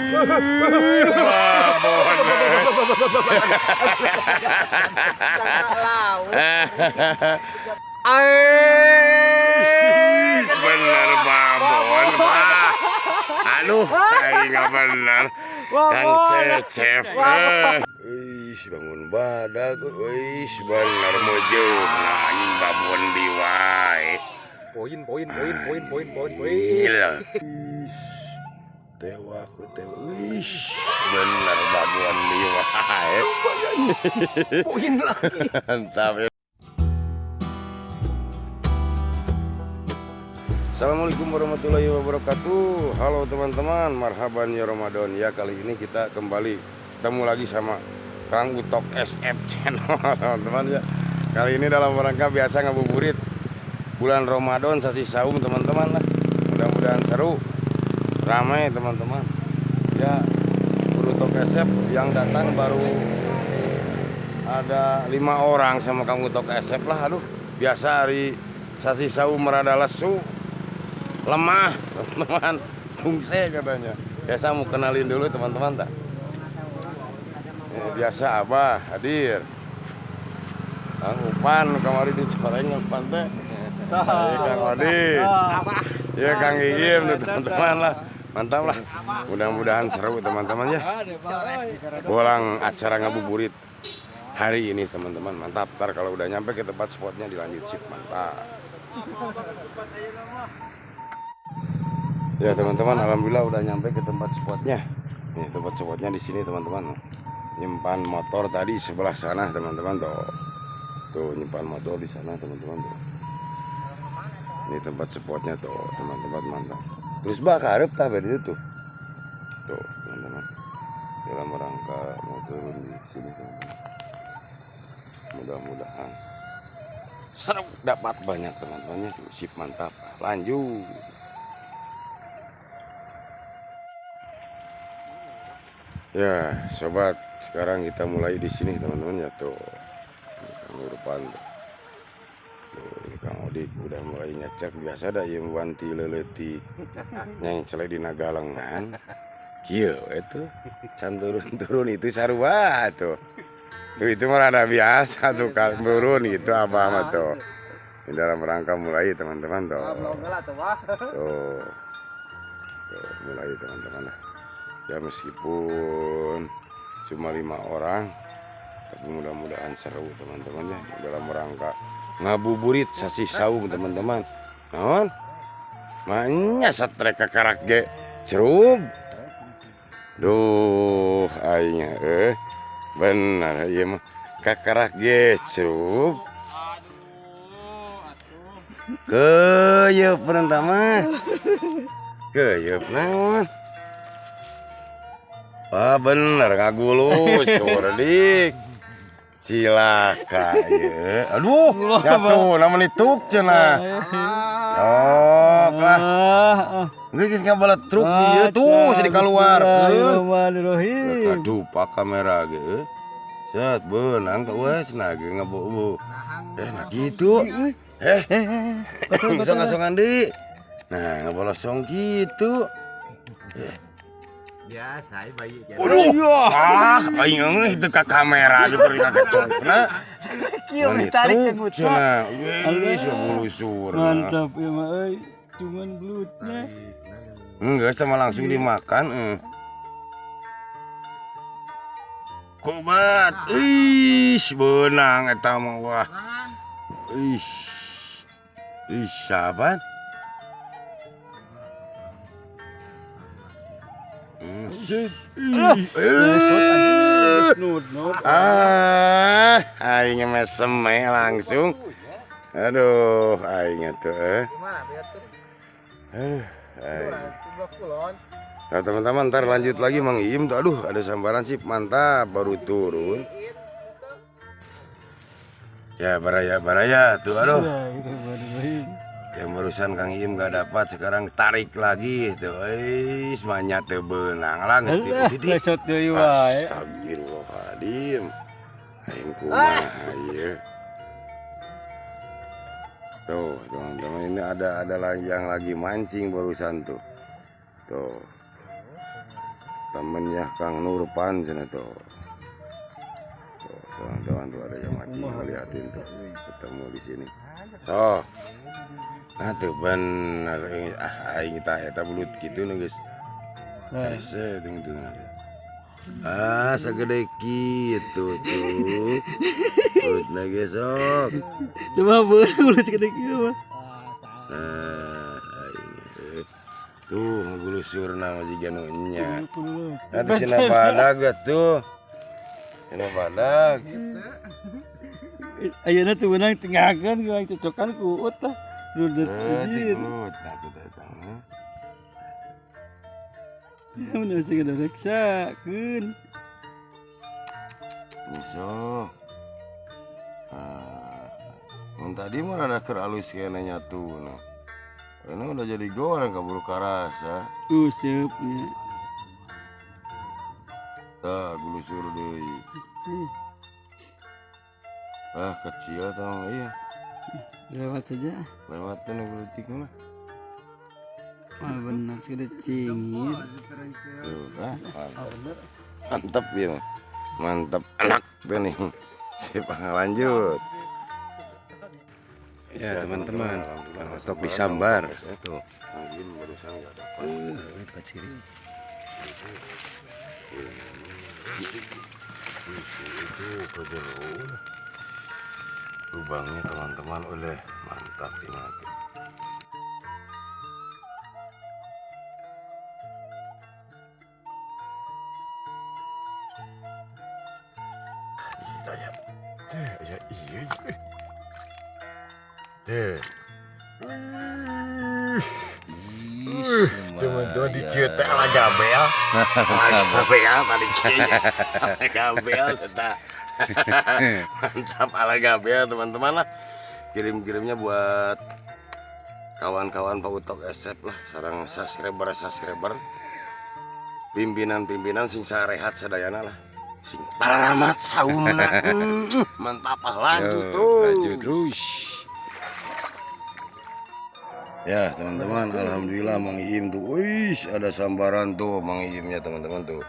Bener babon, Pak. Aduh, aing bener. Kang Cecep. Ih, bangun badag. Ih, bener mujurna anjing babon di wae. Poin, poin, poin, poin, poin, poin, poin. Gila. Tewak, tewak. Wih, bener babon di wae. Poin lagi. Mantap ya. Assalamualaikum warahmatullahi wabarakatuh. Halo teman-teman, marhaban ya Ramadan. Ya, kali ini kita kembali ketemu lagi sama Kang Utok SF Channel, teman-teman ya. Kali ini dalam rangka biasa ngabuburit bulan Ramadan sasi saum, teman-teman lah. Mudah-mudahan seru, ramai teman-teman. Ya, Utok SF yang datang baru ada 5 orang sama Kang Utok SF lah. Aduh, biasa hari sasi saum merada lesu, lemah teman-teman, bungse katanya. Biasa mau kenalin dulu teman-teman tak? Biasa Abah hadir. Kang Upan kamari dicoreng Upan teh. Kang Odi. Ya Kang Iim teman-teman lah. Mantap lah. Mudah-mudahan seru teman-teman ya. Bolang acara ngabuburit hari ini teman-teman, mantap. Ntar kalau udah nyampe ke tempat spotnya dilanjut sip, mantap. Ya teman-teman, alhamdulillah udah nyampe ke tempat spotnya. Nih tempat spotnya di sini teman-teman. Nyimpan motor tadi sebelah sana teman-teman tuh. Tuh nyimpan motor di sana teman-teman tuh. Ini tempat spotnya tuh teman-teman, mantap. Terus bakar tah beda tuh. Tuh teman-teman. Dalam rangka mau turun di sini teman-teman. Mudah-mudahan seru, dapat banyak teman-temannya. Sip, mantap. Lanjut. Ya sobat, sekarang kita mulai di sini teman-teman ya. Tuh Kang Urpan tuh. Tuh, ini Kang Odik udah mulai ngecek. Biasa dah ieu wanti leuletik nyengcele dina galengan. Kieu itu can turun-turun itu sarua tuh. Tuh itu mah rada biasa tuh kalau turun gitu apa mah tuh. Ini dalam rangka mulai teman-teman tuh. Tuh. Tuh mulai teman-teman lah. Ya meskipun cuma 5 orang, tapi mudah-mudahan seru teman-teman ya. Dalam rangka ngabuburit sasi saum teman-teman. Naon? Manya satrek kakarak ge cerub. Duh, aing bener ieu mah kakarak ge cerub. Keuyeub perintah mah. Keuyeub naon? Ah bener ngagulusur dik. Cilaka ye. Aduh, jatuh namun ituk cenah. Sok lah. Geus ngabalat truk ieu tuh sidi kaluarkeun. Aduh, pak kamera ge. Set beunang teh we cenah ge ngabobo. Nah gitu. Song-songan deui. Nah, ngabolosong kitu. Biasa bayi. Waduh, ah, aing eueuh itu ka kamera jeung ka kecokna. Kieu ditarik ke cenah. Wih, bulusur. Mantap ya mah euy, cuman belutnya. Enggak sama langsung dimakan. Kobat. Ih, beunang eta mah wah. Ih. Ih, saban. Ah, aing mesem langsung. Aduh, aing tuh. Aduh, Nah, teman-teman, ntar lanjut lagi Mang Iim tuh. Aduh, ada sambaran sih, mantap, baru turun. Ya, baraya tuh, aduh. Yang barusan Kang Iim gak dapat, sekarang tarik lagi tuh. Eis, manya teu beunang lah geus titik-titik. Astagfirullahaladzim. Aing kumaha ieu. Tuh, teman-teman, ini ada lagi yang lagi mancing barusan tuh. Tuh. Temennya Kang Nurpan sana tuh. Tuh, teman-teman tuh ada yang masih ngeliatin tuh. Ketemu di sini. Oh. Nah tuh bener ah aing tah eta belut kitu nu geus. Hese ting tuh. Ah sagede kitu tuh. Belutna ge sok. Coba beurang belut segede kieu mah. Nah, aing tuh ngegulusurna mah jiga nu nya. Nah, tuh sina badag tuh. Sina badag. Ayeuna tuh beunang tinggalkeun ku aing cocokan ku Uut lah. Rudet anjir. Nah, tuh datang. Mun segede reksakeun. Besok. Nah, mun tadi mah rada keur alus kena nyatu nah. Ini udah jadi goreng kaburu karasa. Useup nya. Tah gulusur deui. Ah kecil tau iya. Lewat saja. Lewat tuh nu mah. Ah benar segede cingir. Tuh, ah, mantap. Mantap ya. Mantap anak tuh nih. Sip, lanjut. Ya teman-teman, untuk disambar tuh. Barusan nggak dapat. Itu kejauh. Lubangnya teman-teman oleh mantap ini. Iya, ya, iya. Deh. Teman-teman di kieu teh ala gabel. Ala gabel tadi kieu. Ala gabel eta. Mantap ala gabel teman-teman lah. Kirim-kirimnya buat kawan-kawan Pak Utok SF lah, sarang subscriber-subscriber. Pimpinan-pimpinan sing sarehat sadayana lah. Sing tararamat saumna. Mantap ah, lanjut terus. Lanjut terus. Ya teman-teman, alhamdulillah Mang Iim tuh, wih ada sambaran tuh Mang Iimnya teman-teman tuh.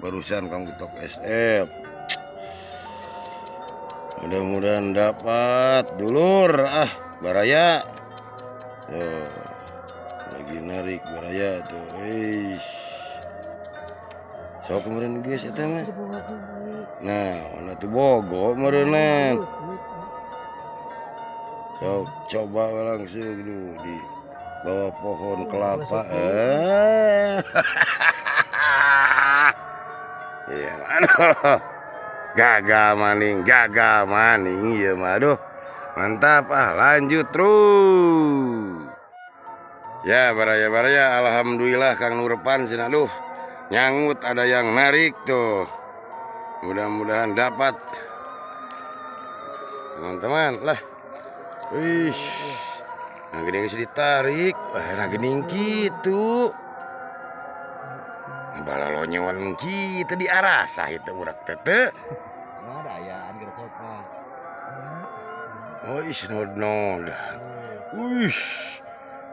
Barusan Kang Utok SF. Mudah-mudahan dapat dulur ah baraya. Tuh, lagi narik baraya tuh. Wih. So kemarin guys eta mah. Nah, mana tuh bogo meureunna. So coba langsung dulu di bawah pohon kelapa. Iya, aduh. Gagal maning ieu mah aduh. Mantap ah, lanjut terus. Ya, baraya-baraya alhamdulillah Kang Nurpan cenah aduh. Nyangut ada yang narik tuh. Mudah-mudahan dapat. Teman-teman lah. Wih. Nah geuning geus ditarik. Wah, nah geuning kitu. Nah, balalonyon kitu diarasah itu urak teh teu. Ada ayaan geus mah. Oh, ih nod-nodan. Wih.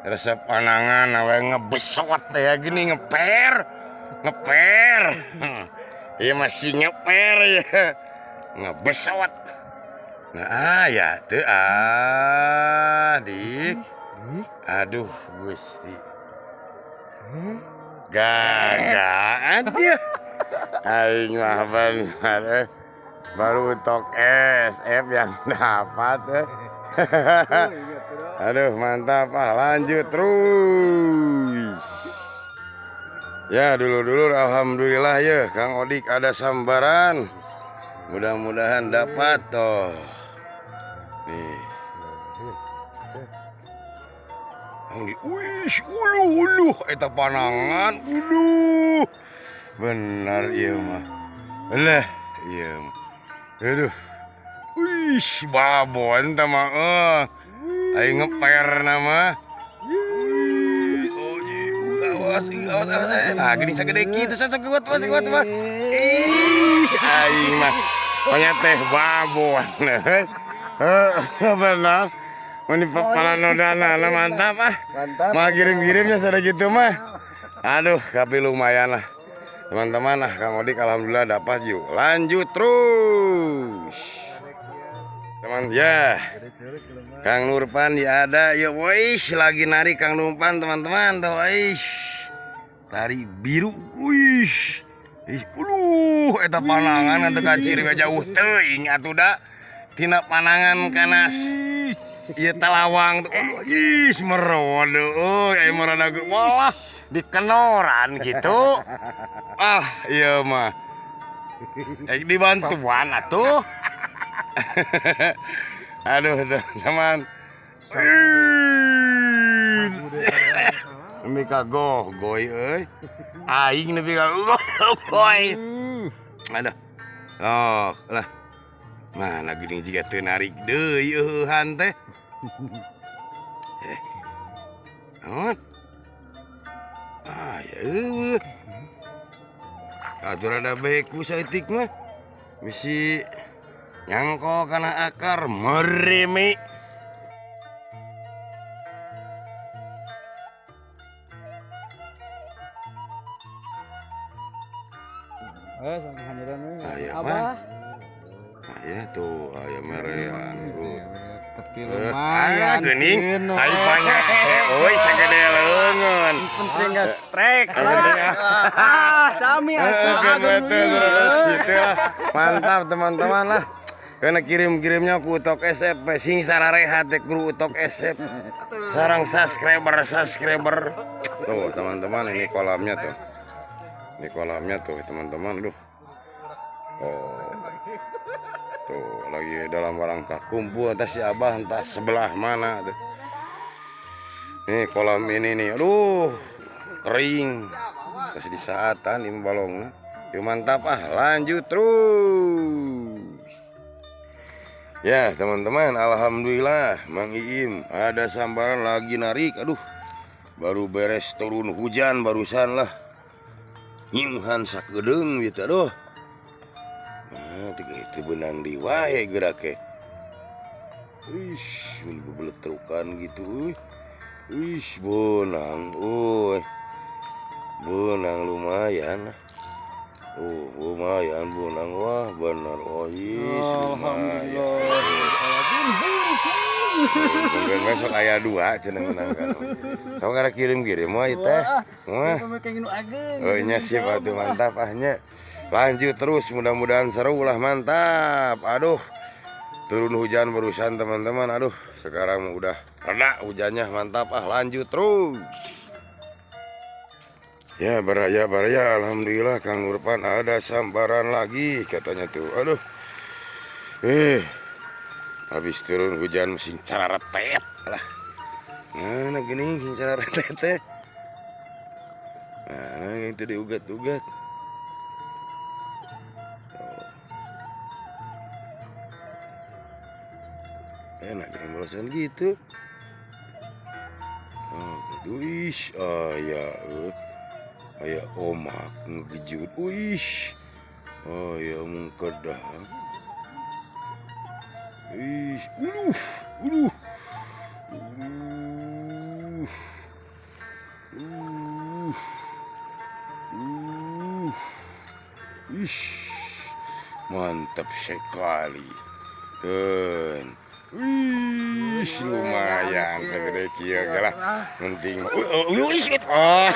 Resep panangan awe ngebesot ya gini ngeper. Ngeper. Iya masih ngeper ya. Ngebesot. Nah, ya tuh ah, dik. Aduh, Gusti. Gagal dia. Aing mah benar. Baru Tok SF yang dapat. Aduh, mantap ah, lanjut terus. Ya, dulur-dulur alhamdulillah ya Kang Odik ada sambaran. Mudah-mudahan dapat toh. Nih. Wih, uluh eta panangan, uluh. Benar ieu mah. Leh, ieu mah. Aduh. Wih, babon tah mah. Aing ngeper nama. Wih, oh awas, awas, awas. Nah, gini sagede kitu sakuat mah, mah. Ih, aing mah. Pokoknya teh babon. Benar. Ini papanodana mantap ah. Mantap. Mah kirim-kirimnya sudah gitu mah. Aduh, tapi lumayan lah. Teman-teman, nah Kang Odik alhamdulillah dapat yuk. Lanjut terus. Teman ya. Kang Nurpan ya ada ya, wis lagi narik Kang Nurpan teman-teman tuh, wis. Tari biru, wis. Ih, uluh eta panangan teu kaciri jauh teuing atuh da. Tina panangan kanas. Ieu talawang tuh, aduh, ih merode euy, aya merada walah dikenoran gitu. Ah, iya mah. Dibantuan atuh. Aduh, teman-teman. Nepi ka goy euy. Aing nepi ka goy. Aduh. Oh, lah. Mana geuning jiga teu narik deui eueuhan teh. Naon? Ah, ya eueuh. Atuh rada beku saeutik mah. Bisi nyangkol kana akar mereme. Abah. Aya tuh, aya merean. Tapi lumayan. Geuning, ai panyahe euy sagede leungeun. Penting enggak strek. Ah, sami atuh. Mantap teman-teman lah. Karena kirim-kirimnya ku Utok SF, sing sararehat teh kru Utok SF. Sarang subscriber. Tuh teman-teman, ini kolamnya tuh. Ini kolamnya tuh teman-teman, duh. Oh. Tuh lagi dalam rangka kumpul atas si Abah entah sebelah mana tuh. Nih kolam ini nih, aduh kering. Terus di saatan ini balongnya. Yuk mantap ah, lanjut terus. Ya teman-teman, alhamdulillah Mang Iim ada sambaran lagi narik. Aduh, baru beres turun hujan barusan lah. Nyiuhan sakedeung gitu, aduh. Nah, itu benang di wae geraknya. Ih, ini bebeletrukan gitu. Ih, benang, oi. Benang lumayan lah. Oh, lumayan benang, wah bener. Oh, ih, lumayan. Mungkin besok aya dua cenah menang kan. Sok kada kirim-kirim mah ieu teh. Wah. Oh, nya sip atuh mantap ah nya. Lanjut terus, mudah-mudahan seru lah, mantap. Aduh, turun hujan barusan teman-teman. Aduh, sekarang udah reda hujannya, mantap ah, lanjut terus. Ya baraya, alhamdulillah Kang Nurpan ada sambaran lagi katanya tuh. Aduh, habis turun hujan mesin cararetet lah. Nah, gini sing cararetet teh. Nah, yang tadi ugat-ugat. Enak gini bolosan gitu. Oh, wih, aya, aya omak ngejut, wih, aya mungkedang, wih, uluh, uluh, uluh, uluh, uluh, ih, mantap sekali, kan. Wih, lumayan segede kieu lah. Penting. Wih, oh.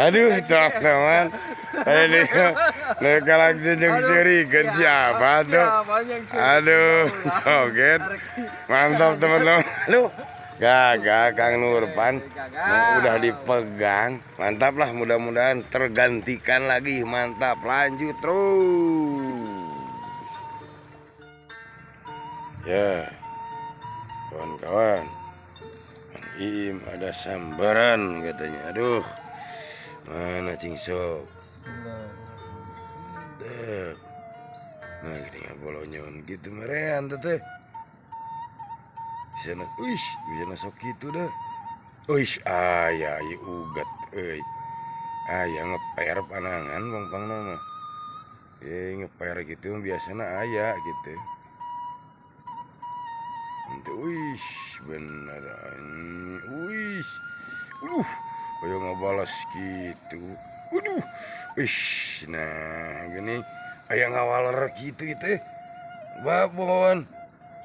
Aduh, teman-teman. Ini mereka langsung jeung seurikeun siapa tuh? Aduh, joget. Mantap teman-teman. Aduh, gagah Kang Nurpan. Udah dipegang. Mantap lah, mudah-mudahan tergantikan lagi. Mantap, lanjut terus. Ya, kawan-kawan, Mang Iim ada sambaran katanya. Aduh, mana cingsok? Nah, gini bolonyon gitu merean teh. Bisa wih, bisa nasok gitu dah. Wih, aya ieu ugat euy. Aya ngeper panangan pang-pang nama. Ngeper gitu biasana aya gitu. Wih, beneran. Wih. Ngabalas gitu. Waduh. Wih, nah gini aya ngawaler gitu itu. Babon.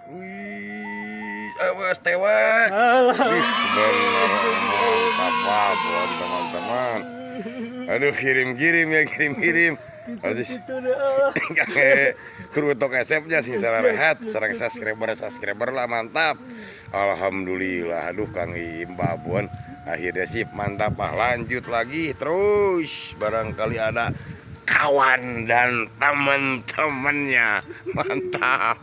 Wih, awas tewak. Bener, mantap babon teman-teman. Aduh, kirim-kirim ya, kirim-kirim. Aduh, kerutok esepnya sih secara rehat, serang subscriber lah mantap. Alhamdulillah, aduh Kang Iim babon akhirnya sip mantap ah. Lanjut lagi terus, barangkali ada kawan dan teman-temannya. Mantap.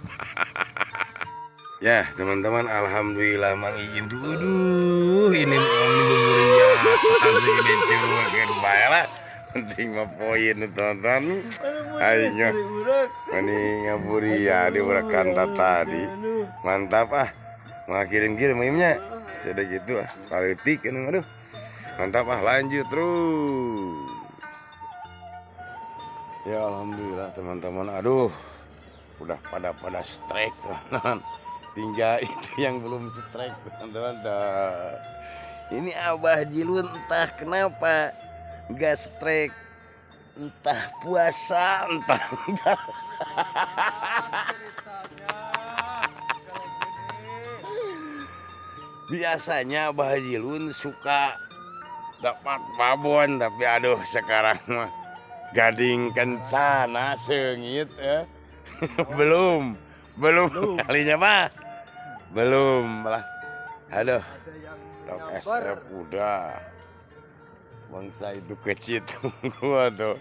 Ya teman-teman, alhamdulillah Mang Iim tuh, aduh ini buburinya asli ini curugkeun bae lah. Penting mah poin teman-teman. Ayo meni ngaburia di urakan tadi. Mantap ah. Mau kirim-kirim Imnya. Sudah gitu ah, kalitik ini aduh. Mantap ah, lanjut terus. Ya alhamdulillah teman-teman, aduh. Udah pada strike teman-teman. Tinggal itu yang belum strike teman-teman. Ini Abah Jilun entah kenapa nggak strike, entah puasa entah enggak. Biasanya Abah Jilun suka dapat babon, tapi aduh sekarang mah gading kencana seungit ya. belum kalinya Pak. Belum lah. Aduh. Top SF udah. Bangsa itu kecil gua tuh.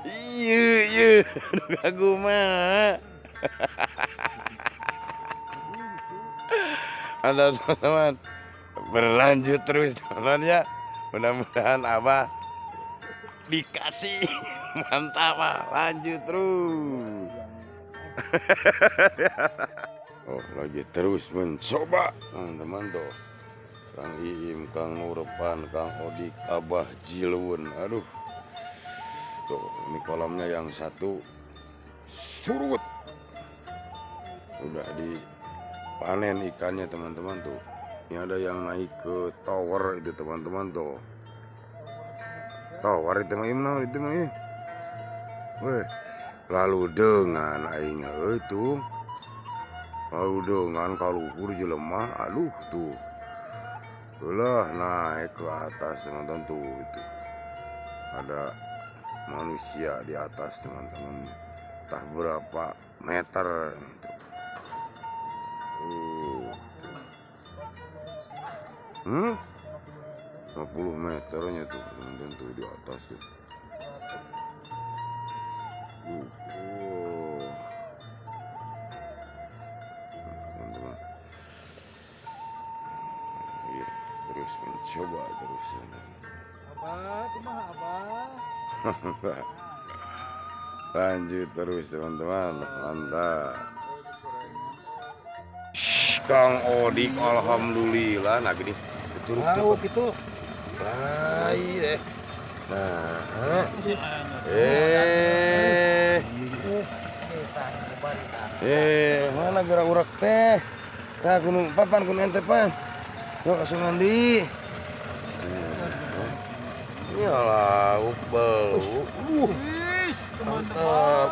Iya, iya. Aku mah. Teman-teman, berlanjut terus teman-teman ya. Mudah-mudahan Abah dikasih. Mantap ah, lanjut terus. Oh, lagi terus mencoba teman-teman tuh. Kang Iim, Kang Nurpan, Kang Odik, Abah Jilun. Aduh. Tuh, ini kolamnya yang satu surut. Udah dipanen ikannya teman-teman tuh. Ini ada yang naik ke tower itu teman-teman tuh. Tower itu mah Im, itu mah. Weh, lalu dengan aing itu. Lalu dengan kaluhur jelema, aduh tuh. Lah naik ke atas teman-teman tuh itu. Ada manusia di atas teman-teman. Entah berapa meter itu. Hmm? 50 meternya tuh teman-teman tuh di atas tuh. Teman-teman. Iya, terus mencoba terus. Abah, kumaha Abah? Lanjut terus teman-teman, mantap. Kang Odik, alhamdulillah. Nah gini, betul gitu. Baik deh. Nah, mana gerak urak teh? Tah gunung papan gunung ente pan. Yo kasungan di. Ini lauk belu. Mantap.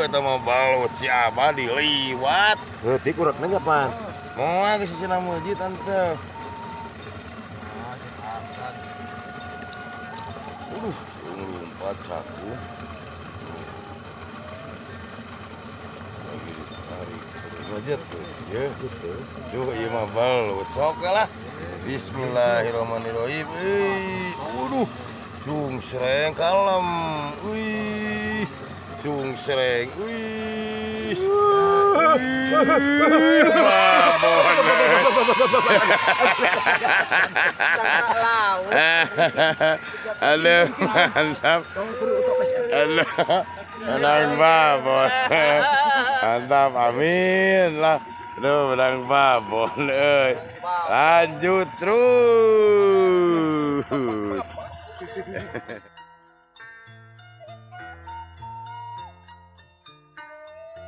Eta mah balut si Abah diliwat. Leutik urakna nya pan. Moal geus sisina meujit tante. Aduh, lompat saku. Lagi ditarik terus aja tuh. Ya, duh, ieu mah balut sok lah. Bismillahirrahmanirrahim. Aduh, sungsreng kalem. Wih, sungsreng. Wih. Aduh, mantap. Aduh, menang babon. Mantap, amin lah. Aduh, menang babon. Lanjut terus.